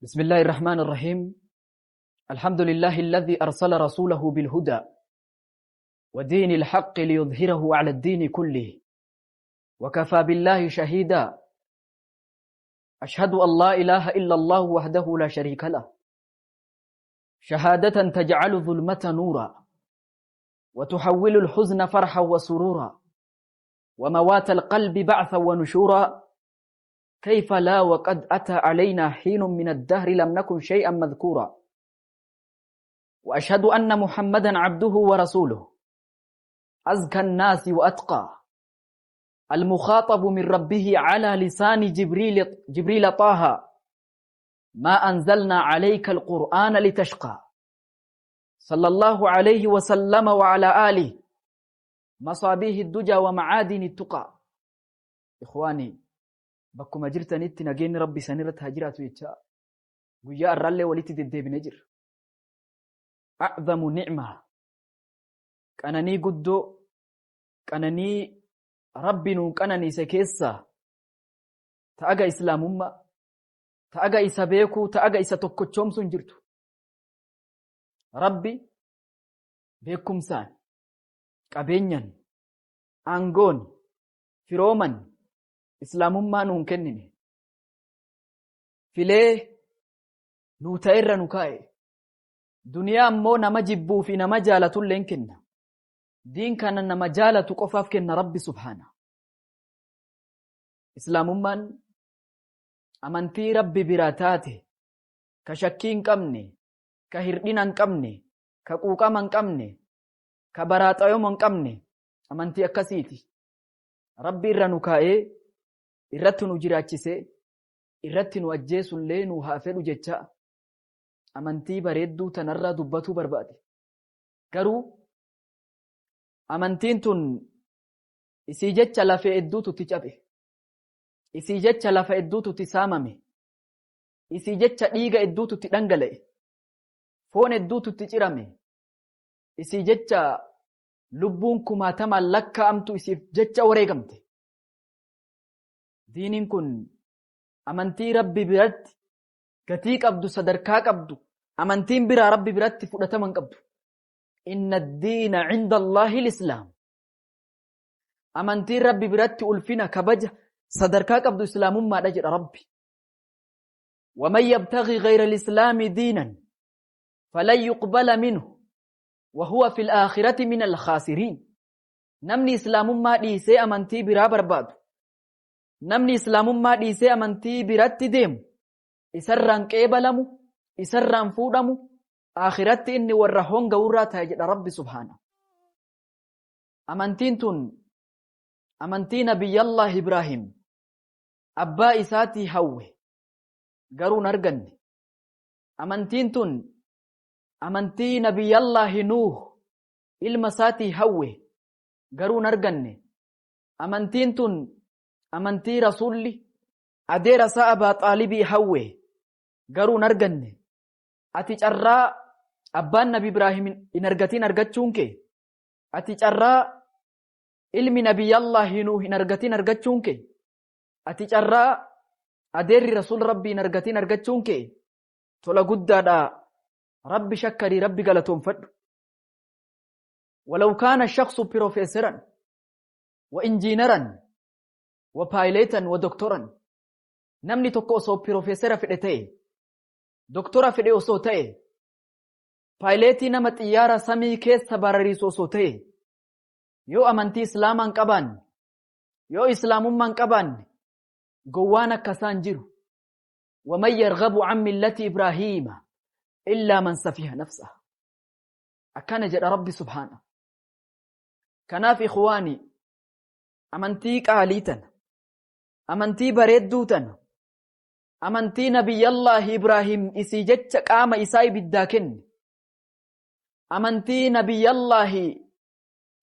بسم الله الرحمن الرحيم. الحمد لله الذي أرسل رسوله بالهدى ودين الحق ليظهره على الدين كله وكفى بالله شهيدا. أشهد أن لا إله إلا الله وحده لا شريك له، شهادة تجعل ظلمة نورا وتحول الحزن فرحا وسرورا وموات القلب بعثا ونشورا. كيف لا وقد أتى علينا حين من الدهر لم نكن شيئا مذكورا. وأشهد أن محمدا عبده ورسوله، أزكى الناس وأتقى، المخاطب من ربه على لسان جبريل طه: ما أنزلنا عليك القرآن لتشقى. صلى الله عليه وسلم وعلى آله مصابيح الدجى ومعادن التقى. إخواني، bakkuma jirtanitti nageenyi Rabbi isanirratti haa jiraatu jecha guyyaa har'aallee walitti deddeebinee jirra. A'zamu ni'ma, qananii guddoo, qananii Rabbi nuu qananiise keessaa ta'aga islaamummaa, ta'aga isa beekuu, ta'aga isa tokkochoomsuu hin jirtu. Rabbi beekumsaan, qabeenyan, aangoon, firooman islaamummaa nuun kennine. Filee nuu ta'erra nu kaa'e. Duniyaa ammoo nama jibbuu fi nama jaalatullee hin kenna. Diin kana nama jaalatu qofaaf kenna Rabbi subhaana. Islaamummaan amantii Rabbi biraa taate, ka shakkii hin qabne, ka hirdhina hin qabne, ka quuqama hin qabne, ka baraaxayoma hin qabne, amantii akkasiiti. Rabbi irra nu kaa'ee, irratti nu jiraachisee, irratti nu ajjeesullee nu haa fedhu jecha amantii bareedduu tanarraa dubbatuu barbaade. Garuu amantiin tun isii jecha lafee hedduutu itti cabe, isii jecha lafa hedduutu itti saamame, isii jecha dhiiga hedduutu itti dhangala'e, foon hedduutu itti cirame, isii jecha lubbuun kumaatamaan lakkaa'amtu isiif jecha wareegamte. Diiniin kun amantii Rabbi biratti gatii qabdu, sadarkaa qabdu, amantiin biraa Rabbi biratti fudhatama hin qabdu. Inna ad-diina 'inda Allaahi al-Islaam. Amantiin Rabbi biratti ulfina, kabaja, sadarkaa qabdu islaamummaadha jedha Rabbi. Waman yabtaghi ghayra al-islaami diinan falan yuqbala minhu wa huwa fil aakhirati min al-khaasiriin. Namni islaamummaa dhiisee amantii biraa barbaadu, namni islaamummaa dhiisee amantii biratti deemu, isarraan qeebalamu, isarraan fuudhamu, akhiratti inni warra hongawurraa ta'e jedha Rabbi subhaana. Amantiin tun amantii Nabiyyallah Ibraahim abbaa isaatii hawwe garuu hin arganne. Amantiin tun amantii Nabiyyallah Nuuh ilma isaatii hawwe garuu hin arganne. Amantiin tun amantii Rasuulli adeera isaa Abaa Xaalibii hawwe garuu hin arganne. Ati carraa abbaan Nabi Ibraahim hin argatiin argachuun kee, ati carraa ilmi Nabiyyallaahi Nuuh hin argatiin argachuun kee, ati carraa adeerri Rasuul Rabbii hin argatiin argachuun kee tola guddaadha. Rabbi shakkarii, Rabbi galatoonfadhu. Walaw kaana shakhsu pirofeeseran wa injiinaran wa paayileetan wa doktoran, namni tokko osoo pirofeesera fedhe ta'e, doktora fedhe osoo ta'e, paayileetii nama xiyyaara samii keessa barariisu osoo ta'e, yoo amantii islaamaa hin qabaanne, yoo islaamummaa hin qabaanne, gowwaan akka isaan jiru. Waman yarghabu an millati Ibraahiima illaa man safiha nafsaha. Akkana jedha Rabbi subhaana. Kanaaf ikhwaani, amantii qaalii tana, amantii bareedduu tana, amantii Nabiyyallaahi Ibraahim isii jecha qaama isaa ibiddaa kenne, amantii Nabiyyallaahi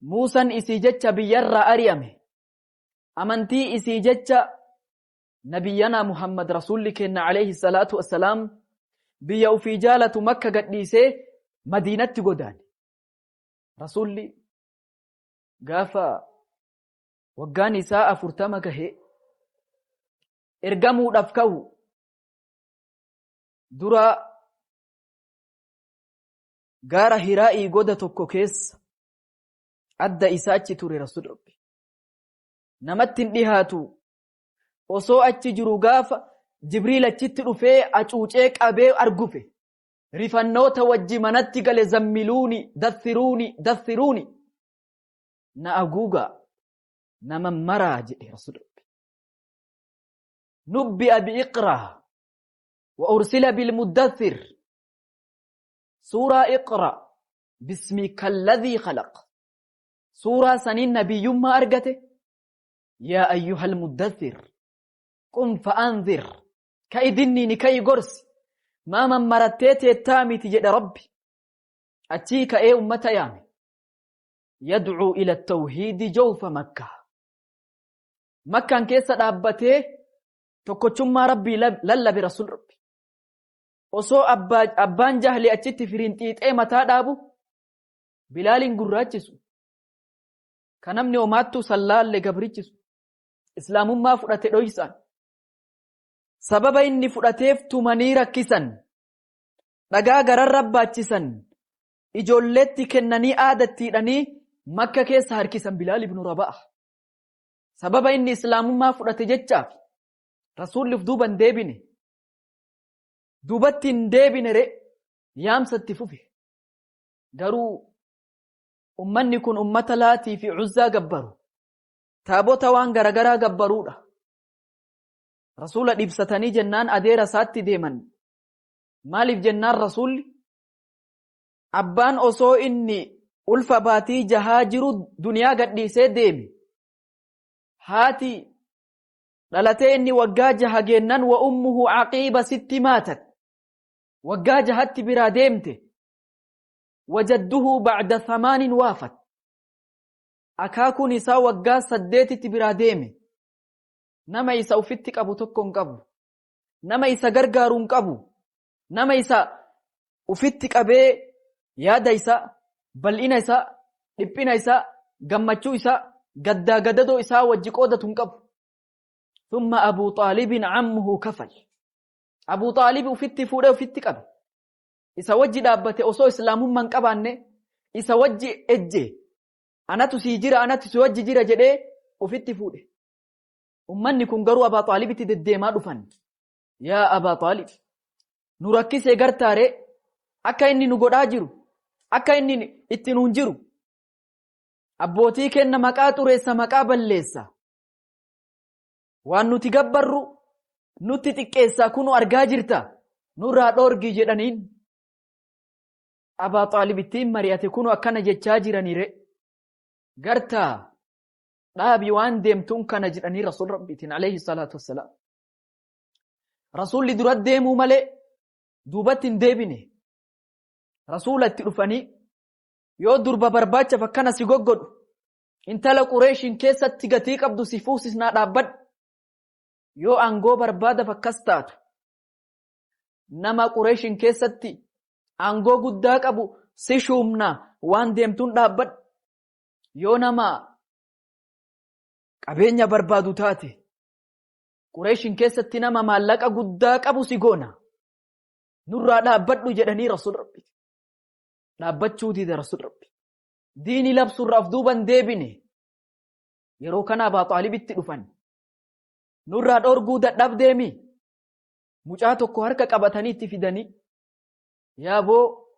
Muusan isii jecha biyyarraa ari'ame, amantii isii jecha Nabiyyanaa Muhammad Rasuulli keenna alayhi salaatu wassalaam biyya ufii jaalatu Makka gadhiisee Madiinatti godaane. Rasuulli gaafa waggaan isaa 40 gahe ergamuudhaaf ka'u. Dura gaara Hiraa'ii goda tokko keessa adda isaa achi ture Rasuulli Rabbi. Namatti hin dhihaatu. Osoo achi jiru gaafa Jibriil achitti dhufee acuucee qabee argufe. Rifannoota wajji manatti gale zammiluuni dathiruuni dathiruuni. Na aguugaa nama maraa jedhe Rasuulli Rabbi. Nubbi'a bi'iqraa wa ursila bilmuddathir. Suuraa iqra bismika alladhii khalaq. Suuraa saniin nabiyyummaa argate. Yaa ayyuhal muddathir qum fa'anzir. Ka'i dinniini ka'i gorsi. Maa mammarattee teettaa miti jedhe Rabbi. Achii ka'ee ummata yaame. Yad'uu ila tawhiidi jawfa Makkaa. Makkaan keessa dhaabbatee tokkochummaa Rabbii lallabe Rasuul Rabbi. Osoo abbaan jahli achitti firiin xiixee mataa dhaabu Bilaaliin gurraachisu. Ka namni homaattuu sallaalle gabrichisu. Islaamummaa fudhate dhoysaan. Sababa inni fudhateef tumanii rakkisan. Dhagaa gararra baachisan. Ijoolleetti kennanii aadatti hidhanii Makka keessa harkisan Bilaal ibnu Rabaah. Sababa inni Islaamummaa fudhate jechaaf Rasuulli of duuba hin deebine. Duubatti hin deebine re yaamsa itti fufe. Garuu ummanni kun ummata Laatii fi Uzzaa gabbaru. Taabota waan garagaraa gabbaruudha. Rasuula dhibsatanii jennaan adeera isaatti deeman. Maaliif jennaan Rasuulli abbaan osoo inni ulfa baatii jahaa jiru duniyaa gadhiisee deeme. Haati dhalatee inni waggaa jaha geennan wa ummuhu aqiiba sitti maatat. Waggaa jahatti biraa deemte. Wajadduhu ba'da thamaanin waafat. Akaakuun isaa waggaa saddeetitti biraa deeme. Nama isa ufitti qabu tokko hin qabu. Nama isa gargaaru hin qabu. Nama isa ufitti qabee yaada isaa, bal'ina isaa, dhiphina isaa, gammachuu isaa, gaddaa gadadoo isaa wajji qoodatu hin qabu. Thumma Abuu Xaalibin ammuhu kafal. Abuu Xaalib ufitti fuudhee ufitti qabe. Isa wajji dhaabbate osoo islaamummaa hin qabaanne isa wajji ejje anatu sii jira anatu si wajji jira jedhee ufitti fuudhe. Ummanni kun garuu Abaa Xaalibitti deddeemaa dhufan. Yaa Abaa Xaalib nu rakkisee gartaaree akka inni nu godhaa jiru akka inni itti nuun jiru abbootii kenna maqaa xureessa maqaa balleessa waan nuti gabbarru nutti xiqqeessaa kunu argaa jirta nurraa dhoorgi jedhaniin Abaa Xaalib ittiin mari'ate kunu akkana jechaa jiraniire gartaa dhaabi waan deemtuun kana jedhanii rasuul rabbiitiin alayhi salaatu wassalaam. Rasuulli dura deemuu malee duubatti hin deebine. Rasuula itti dhufanii yoo durba barbaachaaf akkana si goggodhu intala Qureeshiin keessatti gatii qabdu si fuusisnaa dhaabbadhu. Yoo aangoo barbaadaf akkas taatu nama Qureeshiin keessatti aangoo guddaa qabu si shuumna waan deemtuun dhaabbadhu. Yoo nama qabeenya barbaadu taate Qureeshiin keessatti nama maallaqa guddaa qabu si goona. Nurraa dhaabbadhu jedhanii Rasuul Rabbi. Dhaabbachuu dide Rasuul Rabbi. Diini labsurraa of duuban deebine. Yeroo kana Abaa Xaalibitti dhufan. Nurraa dhorguu dadhabdeemi. Mucaa tokko harka qabatanii itti fidanii. Yaaboo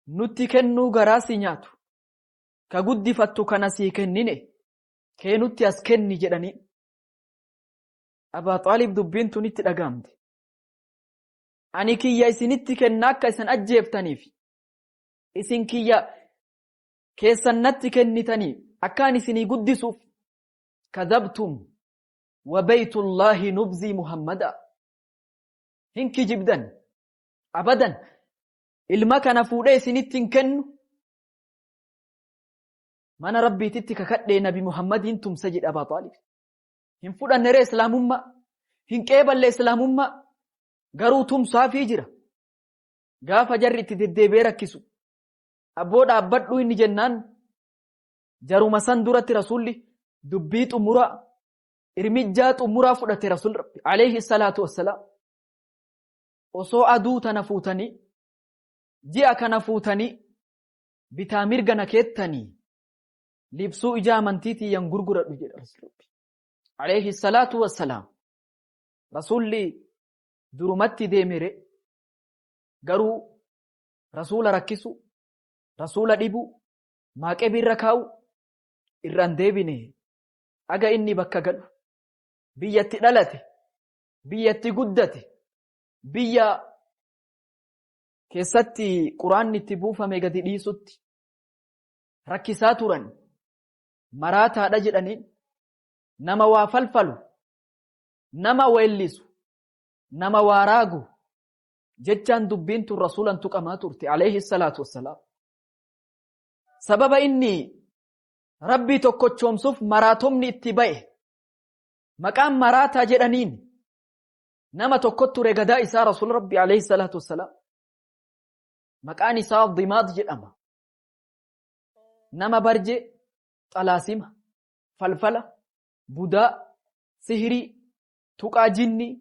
nutti kennuu garaa si nyaatu. Ka guddifattu kana sii kennine. Kee nutti as kenni jedhanii. Abaa Xaalib dubbiin tun itti dhagaamte. Ani kiyya isinitti kenna akka isin ajjeeftaniif. Isin kiyya keessan natti kennitanii akka ani isinii guddisuuf. Kadhabtum wa baytullaahi nubzii Muhammada. Hin kijibdan. Abadan. Ilma kana fuudhee isinitti hin kennu. Mana Rabbiititti kakadhee Nabi Muhammadiin tumsa jedhe Abaa Xaalib. Hin fudhanne ree islaamummaa. Hin qeeballe islaamummaa. Garuu tumsaafii jira. Gaafa jarri itti deddeebi'ee rakkisu. Abboo dhaabbadhu inni jennaan jaruma san duratti rasuulli dubbii xumuraa irmijjaa xumuraa fudhate rasuulli rabbi alayhi salaatu wassalaam. Osoo aduu tana fuutanii, ji'a kana fuutanii, bitaa mirga na keettanii, libsuu ija amantii tiyyan gurguradhu jedha Rasuulli. Alayhi salaatu wassalaam. Rasuulli durumatti deemere garuu Rasuula rakkisu, Rasuula dhibu, maaqebii irra kaa'u irraan deebine aga inni bakka galu. Biyyatti dhalate, biyyatti guddate, biyya keessatti quraanni itti buufame gadi dhiisutti rakkisaa turan. Maraataadha jedhaniin, nama waa falfalu, nama weellisu, nama waa raagu jechaan dubbiin tun Rasuulan tuqamaa turte alayhi salaatu wassalaam. Sababa inni Rabbii tokkochoomsuuf maraatomni itti ba'e maqaan maraataa jedhaniin nama tokko ture gadaa isaa Rasuula Rabbii alayhi salaatu wassalaam. Maqaan isaa Dimaad jedhama. Nama barjee, xalaasima, falfala, budaa, sihirii, tuqaa jinnii,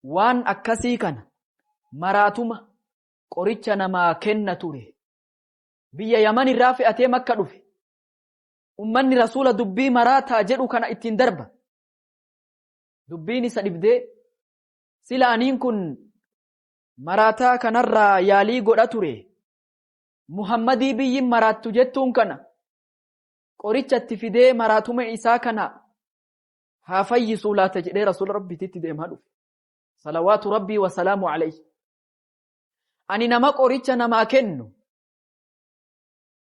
waan akkasii kana maraatuma qoricha namaa kenna ture. Biyya Yaman irraa fe'atee Makka dhufe. Ummanni Rasuula dubbii maraataa jedhu kana ittiin darba. Dubbiin isa dhibdee sila aniin kun maraataa kanarraa yaalii godha ture. Muhammadii biyyi maraattu jettuun kana qoricha itti fidee maraatuma isaa kana haa fayyisuu laata jedhee Rasuula Rabbiititti deemaa dhufe. Salawaatu Rabbii wa salaamu alayhi. Ani nama qoricha namaa kennu.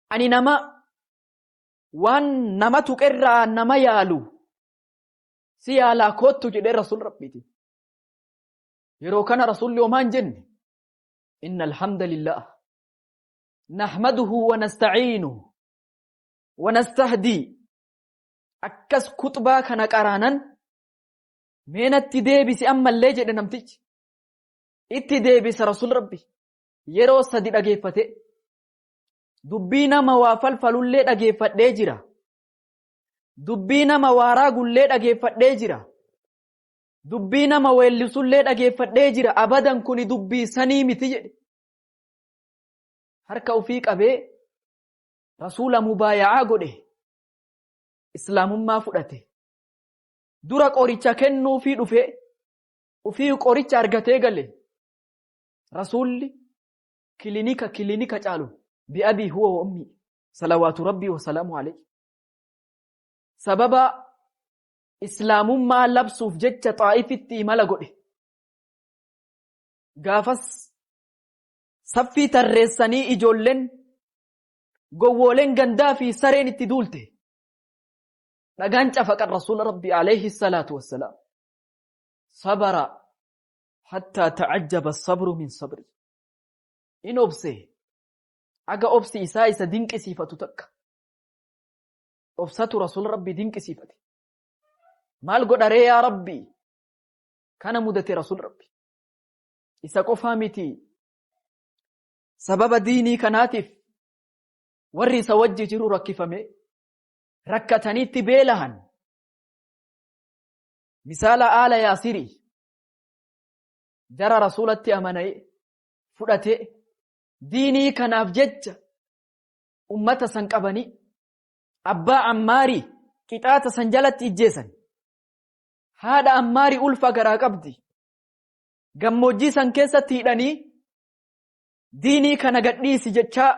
Ani nama waan nama tuqerraa nama yaalu. Si yaalaa koottu jedhee Rasuula Rabbiiti. Yeroo kana Rasuulli homaa hin jenne. Inna alhamdulillah. Nahmaduhu wa nasta'iinuhu wa nastahdii. Akkas kuxbaa kana qaraanan mee natti deebisi ammallee jedhe namtichi. Itti deebisa Rasuul Rabbi. Yeroo sadi dhageeffate. Dubbii nama waa falfalullee dhageeffadhee jira. Dubbii nama waa raagullee dhageeffadhee jira. Dubbii nama weellisullee dhageeffadhee jira. Abadan kuni dubbii sanii miti jedhe. Harka ufii qabee Rasuula mubaaya'aa godhe. Islaamummaa fudhate. Dura qoricha kennuufii dhufee ufii qoricha argatee gale. Rasuulli kilinika kilinika caalu bi'abii huwa wa ummii salawaatu rabbii wa salaamu alayhi. Sababa Islaamummaa labsuuf jecha Xaa'ifitti imala godhe. Gaafas saffii tarreessanii ijoolleen gowwooleen gandaa fi sareen itti duulte. Dhagaan cafaqan Rasuula Rabbii alayhi salaatu wassalaam. Sabara hattaa ta'ajjaba sabru min sabri. In obse aga obsi isaa isa dinqisiifatu takka. Obsatu Rasuula Rabbii dinqisiifate. Maal godharee yaa Rabbii? Kana mudate Rasuula Rabbii. Isa qofaa miti. Sababa diinii kanaatiif warri isa wajji jiru rakkifame rakkataniitti beelahan. Misaala aala Yaasirii jara Rasuulatti amanee fudhatee diinii kanaaf jecha ummata san qabanii abbaa Ammaarii qixaata san jalatti ijjeesan. Haadha Ammaarii ulfa garaa qabdi. Gammoojjii san keessatti hidhanii diinii kana gadhiisi jechaa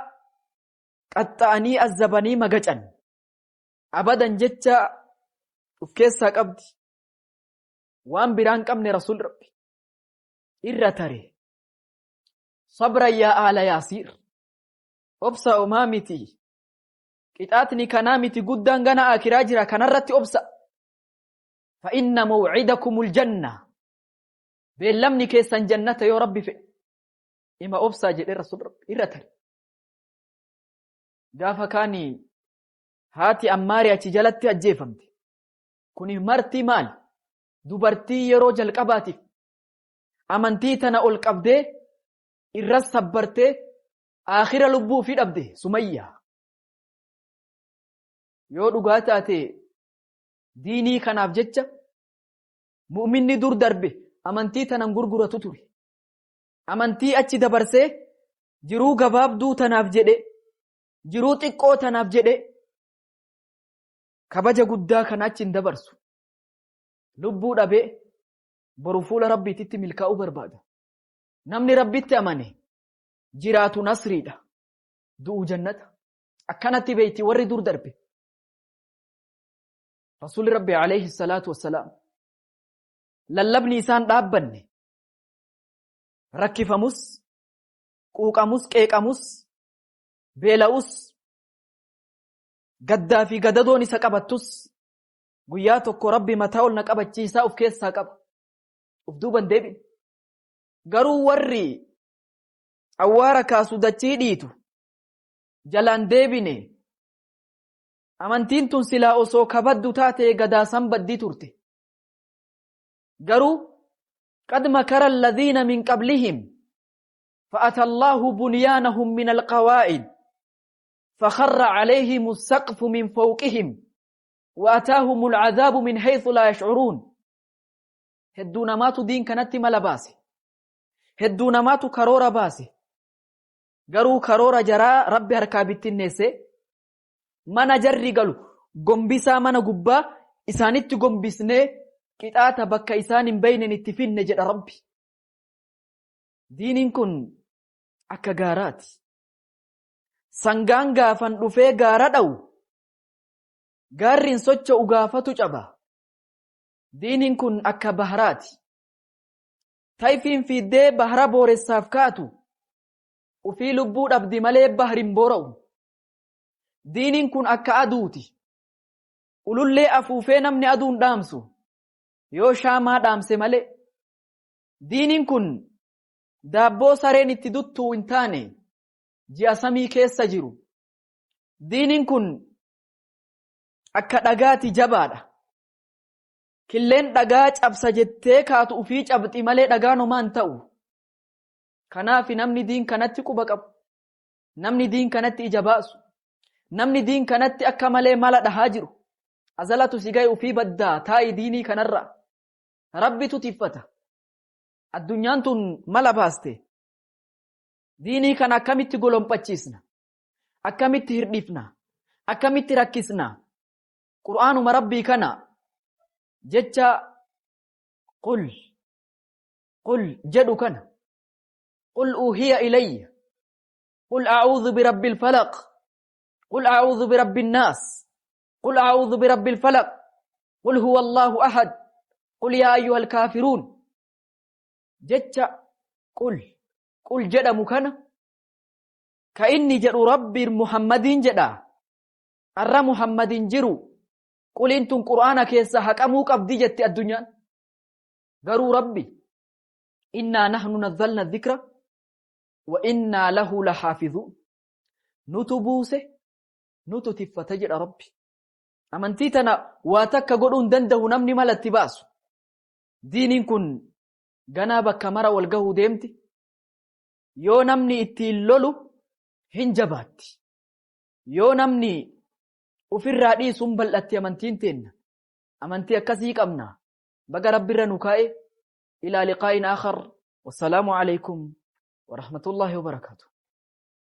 qaxxa'anii azzabanii magacan. Abadan jecha uf keessaa qabdi. Waan biraan qabne Rasuul Rabbi. Irra tare. Sabra yaa aala Yaasiir. Obsa omaa miti. Qixaatni kanaa miti guddaan gana aakiraa jira kanarratti obsa. Fa inna maw'idakumul janna. Beellamni keessan jannata yoo Rabbi fedhe. Ima obsaa jedhee Rasuul Rabbi irra tare. Gaafa kaani haati Ammaari achi jalatti ajjeefamte. Kuni marti maal? Dubartii yeroo jalqabaatiif amantii tana ol qabdee irras sabbartee aakhira lubbuu ofii dhabde Sumayya. Yoo dhugaa taate diinii kanaaf jecha mu'minni dur darbe amantii tanan gurguratu ture. Amantii achi dabarsee jiruu gabaabduu tanaaf jedhe, jiruu xiqqoo tanaaf jedhe kabaja guddaa kana achi hin dabarsu. Lubbuu dhabee boru fuula Rabbiititti milkaa'uu barbaada. Namni Rabbitti amane jiraatu nasriidha. Du'u jannata. Akkanatti beeyti warri dur darbe. Rasuulli Rabbi alayhi salaatu wassalaam lallabni isaan dhaabbanne rakkifamus, quuqamus, qeeqamus, beela'us, gaddaa fi gadadoon isa qabattus guyyaa tokko Rabbi mataa ol na qabachiisaa of keessaa qaba. Of duuban deebine. Garuu warri awwaara kaasu dachii dhiitu jalaan deebine. Amantiin tun silaa osoo kabaddu taate gadaasan baddii turte. Garuu qad makara alladhiina min qablihim fa'ata Allahu bunyaanahum min alqawaa'id fakharra alayhim as-saqfu min fawqihim wa ataahum al'adhaabu min haythu laa yash'uruun. Hedduu namaatu diin kanatti mala baase. Hedduu namaatu karoora baase. Garuu karoora jaraa Rabbi harkaa bittinneesse. Mana jarri galu gombisaa mana gubbaa isaanitti gombisnee qixaata bakka isaan hin beeynen itti finne jedha Rabbi. Diiniin kun akka gaaraati. Sangaan gaafan dhufee gaara dhawu gaarri hin socho'u gaafatu caba. Diiniin kun akka baharaati. Tayfiin fiiddee bahara booressaaf kaatu ufii lubbuu dhabdi malee bahri hin boora'u. Diiniin kun akka aduuti. Ulullee afuufee namni aduun dhaamsu yoo shaamaa dhaamse malee. Diiniin kun daabboo sareen itti duttuu hin taane ji'a samii keessa jiru. Diiniin kun akka dhagaati jabaadha. Killeen dhagaa cabsa jettee kaatu ufii cabxi malee dhagaan homaa hin ta'u. Kanaaf namni diin kanatti quba qabu. Namni diin kanatti ija baasu. Namni diin kanatti akka malee mala dhahaa jiru. Azalatu si gahe ufii baddaa taa'i diinii kanarraa. Rabbitu tiffata. Addunyaan tun mala baaste. Diinii kana akkamitti golomphachiisna? Akkamitti hirdhifna? Akkamitti rakkisna? Qur'aanuma Rabbii kana jecha qul qul jedhu kana qul uuhiya ilayya qul a'uudhu birabbil falaq qul a'uudhu birabbin naas qul a'uudhu birabbil falaq qul huwa Allahu ahad qul yaa ayyuhal kaafiruun jecha qul qul jedhamu kana ka inni jedhu Rabbiin Muhammadiin jedha arra Muhammadin jiru quliin tun Qur'aana keessa haqamuu qabdi jetti addunyaan garuu Rabbi innaa nahnu nazzalna dhikra wa innaa lahu lahaafizuun nutu buuse nutu tiffata jedha Rabbi amantii tana waa takka godhuu hin danda'u namni mala itti baasu diiniin kun ganaa bakka mara wal gahuu deemti yoo namni ittiin lolu hin jabaatti Yoo namni ufirraa dhiisu hin bal'atti amantiin teenna. Amantii akkasii qabna. Baga Rabbirra nu kaa'e. Ilaa liqaa'in aakhar. Wassalaamu alaikum wa rahmatullahi wa barakaatuh.